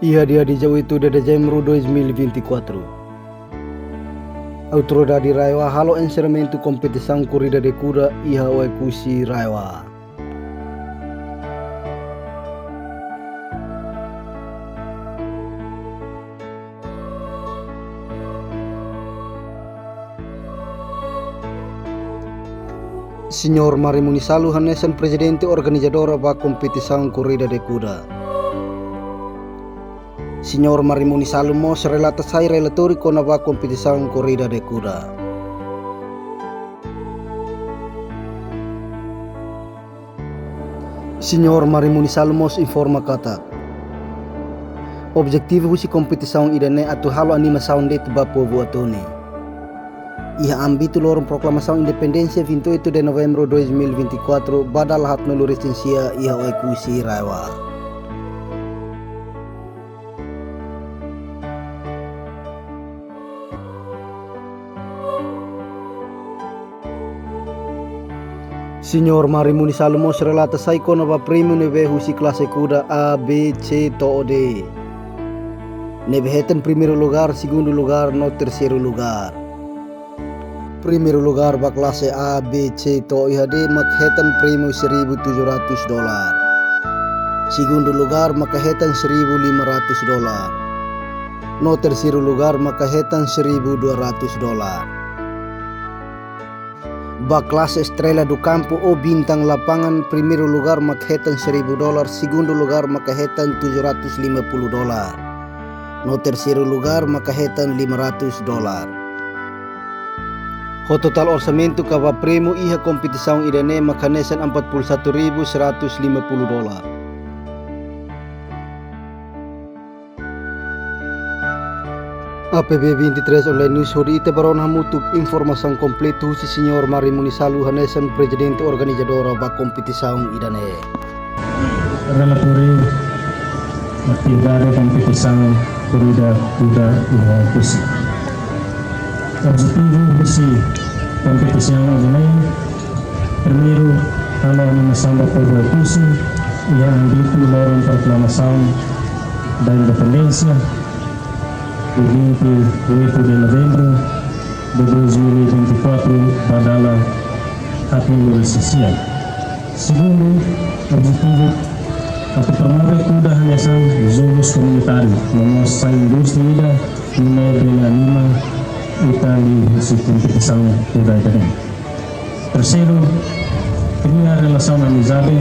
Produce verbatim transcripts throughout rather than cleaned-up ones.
Iha dia dezoito de dezembro dois mil e vinte e quatro, Autoridade RAEOA halo enserramentu kompetisaun korrida de kuda iha Oekusi RAEOA. Señór Mari Munisalu hanesan prezidente organizadora ba kompetisaun korrida de kuda. Señór Mari Munisalu mós relata sai relatóriu kona-ba kompetisaun korrida de kuda. Señór Mari Munisalu mós informa katak objetivu husi kompetisaun ida-ne'e atu halo animasaun de'it ba povu Atoni. Iha ámbitu loron proklamasaun independénsia vinte e oito de novembro dois mil e vinte e quatro, ba dala haatnulu resin sia iha Oekusi RAEOA. Señór Mari Munisalu mós relata sai kona-ba prémiu ne'ebé husi klase kuda A, B, C to'o D. Ne'ebé hetan primeiru lugár, segundu lugár no terseiru lugár. Primeiru lugár ba klase A, B, C to'o iha D mak hetan prémiu seribu tujuh ratus dolar. Segundu lugár maka hetan seribu lima ratus dolar. No terseiru lugár maka hetan seribu dua ratus dolar. Ba klase Estrela do Campo ou Bintang Lapangan, primeiru lugár maka hetan seribu dolar, segundu lugár maka hetan tujuh ratus lima puluh dolar. No terseiru lugár maka hetan lima ratus dolar. Ho totál orsamentu ka ba prémiu iha kompetisaun ida-ne'e maka hanesan empat puluh satu ribu seratus lima puluh dolar. A P B vinte e três Online News, hodi ita bá rona hamutuk informasaun kompletu husi Señór Mari Munisalu hanesan prezidente organizadora ba kompetisaun ida-ne'e. Relatóriu atividade kompetisaun korrida kuda iha Oekusi. Objetivu husi kompetisaun ida-ne'e, primeiru, halo animasaun ba povu Oekusi iha ámbitu loron proklamasaun da independénsia, dia vinte e oito de novembro de dois mil e vinte e quatro, ba dala haatnulu resin sia. Segundu, objetivu atu promove kuda hanesan jogus komunitáriu, no mós sai indústria ida nune'e bele anima ita liuhusi kompetisaun kuda ida-ne'e. Terseiru, kria relasaun amizade,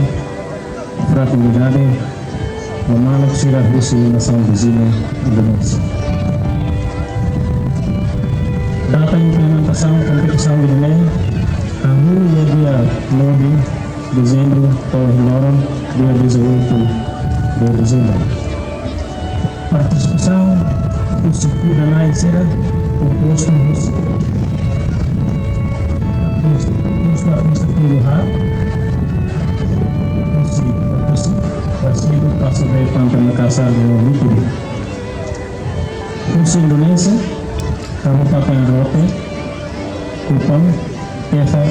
fraternidade ho maluk sira husi nasaun viziñu Indonézia. Data implementasaun kompetisaun ida-ne'e hahú iha dia nove dezembro to'o loron dia dezoito de dezembro. Partisipasaun husi kuda-na'in sira kompostu husi postu administrativu haat, husi Oekusi, Barcelos, Passo Velho, Panta, Makassar no Lipiri. Husi Indonézia, Kabupaten Rote, Kupang, Kefak,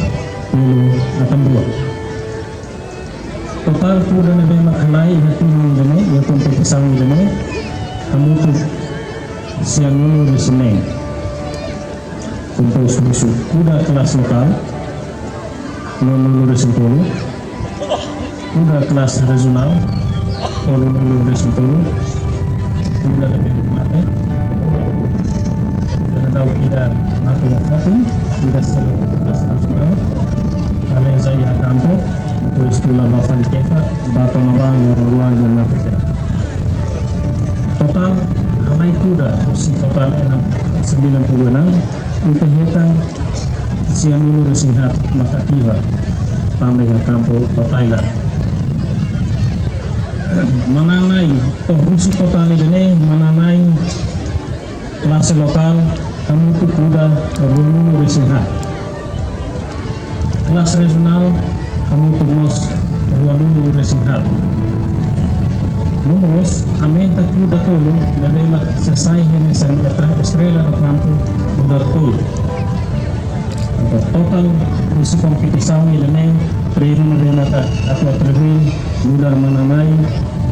Belu, Atambua. Totál kuda ne'ebé mak halai iha timu ida-ne'e, iha kompetisaun ida-ne'e, hamutuk sianulu resin neen. Kompostu husi kuda klase lokál, neenulu resin tolu, kuda klase rejionál, tolunulu resin tolu, kuda ne'ebé mate, kuda daudaun ida mate iha fatin, ida selu klase rejionál, baliza iha kampu, depois tula ba fali Kefak, ba tona ba, no rua, no na. Totál halai kuda husi totál enam, sembilan puluh enam, ita hetan sianulu resin haat maka ativa tanba iha kampu to'o tiha ona. Manán-na'in, to'o husi totál ida-ne'e, manán-na'in klase lokál hamutuk kuda ruanulu resin haat. Klase rejionál hamutuk mós ruanulu resin haat. No mós aumenta kuda tolu ne'ebé mak sei sai hanesan Estrela do Campo, kuda tolu. Entaun totál husi kompetisaun ida-ne'e, prémiu ne'ebé mak atu atribui nu'udar manán-na'in,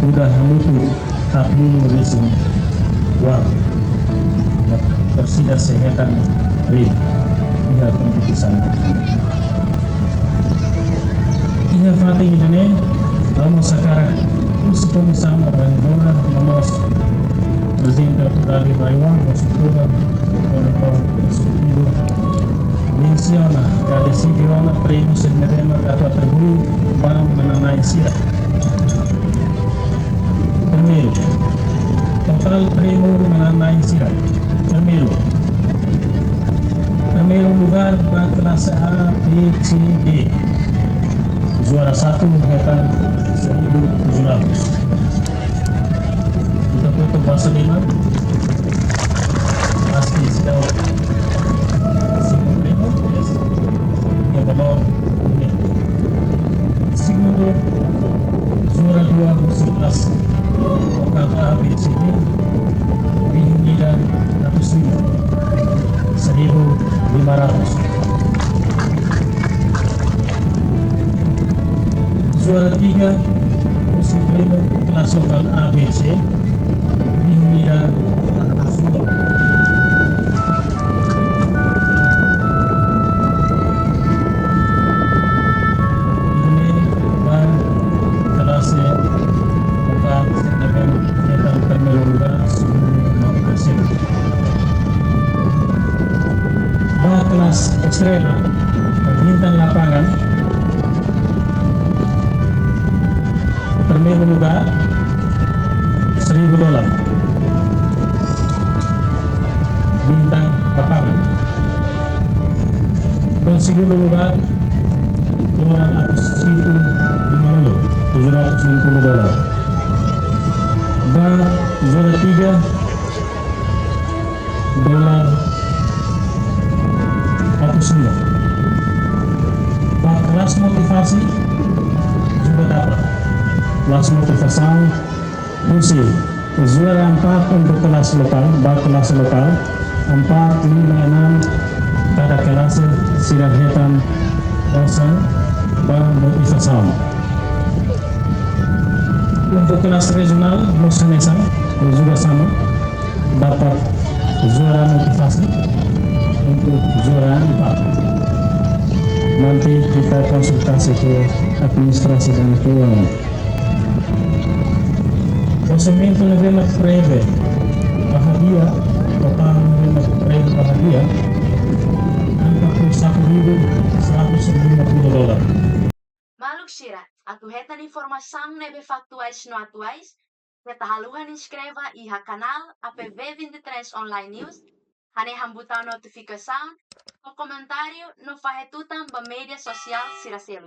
kuda hamutuk Hapulu resin wan. Torcida sei hetan rin iha kompetisaun. Iha fatin ida-ne'e, ha'u mós hakarak husu komisaun organizadora no mós prezidente autoridade RAEOA, mós husu komisaun esekutiva mensiona ka deside ona prémiu sira ne'ebé mak atu atribui ba manán-na'in sira. Primeiru, totál prémiu manán-na'in sira. Primeiru, primeiru lugár ba klase A, B, C, D. Juara satu hetan seribu tujuh ratus. Ita foto basa lima. Pasti sudah. Segundu, yes. Ya, kalau, ya. Segundu, juara dua husi klase lokál A, B, C, D, rihun ida atus lima, seribu lima ratus. Juara tiga husi prémiu klase lokál A, B, C, rihun ida atus lima. Ida-ne'e ba klase lokál sira ne'ebé hetan primeiru lugár, segundu no terseiru. Ba klase estrela, bintang lapangan, primeiru lugár, seribu dolar. Bintang lapangan. Ba segundu lugár, dolar atus hitu lima puluh, tujuh ratus lima puluh dolar. Ba juara tiga, dolar atus lima. Ba klase motivasaun, juga dapat. Klase motivasaun, husi juara empat untuk klase lokál, ba klase lokál, empat, lima, enam, kada klase sira hetan osan ba motivasaun. Untuk klase rejionál, mós hanesan, juga sama, dapat juara motivasaun untuk juara empat. Nanti kita konsultasi ke administrasi dan keuangan. Orsamentu ne'ebé mak prevee ba hadi'a, totál ne'ebé mak prevee ba hadi'a, empat puluh satu ribu seratus lima puluh dolar. Maluk sira, atu hetan informasaun ne'ebé faktuais no atuais, keta haluha inskreve iha kanál A P V vinte e três Online News, hanehan butaun notifikasaun, fó komentáriu no fahe tutan ba média sosiál sira seluk.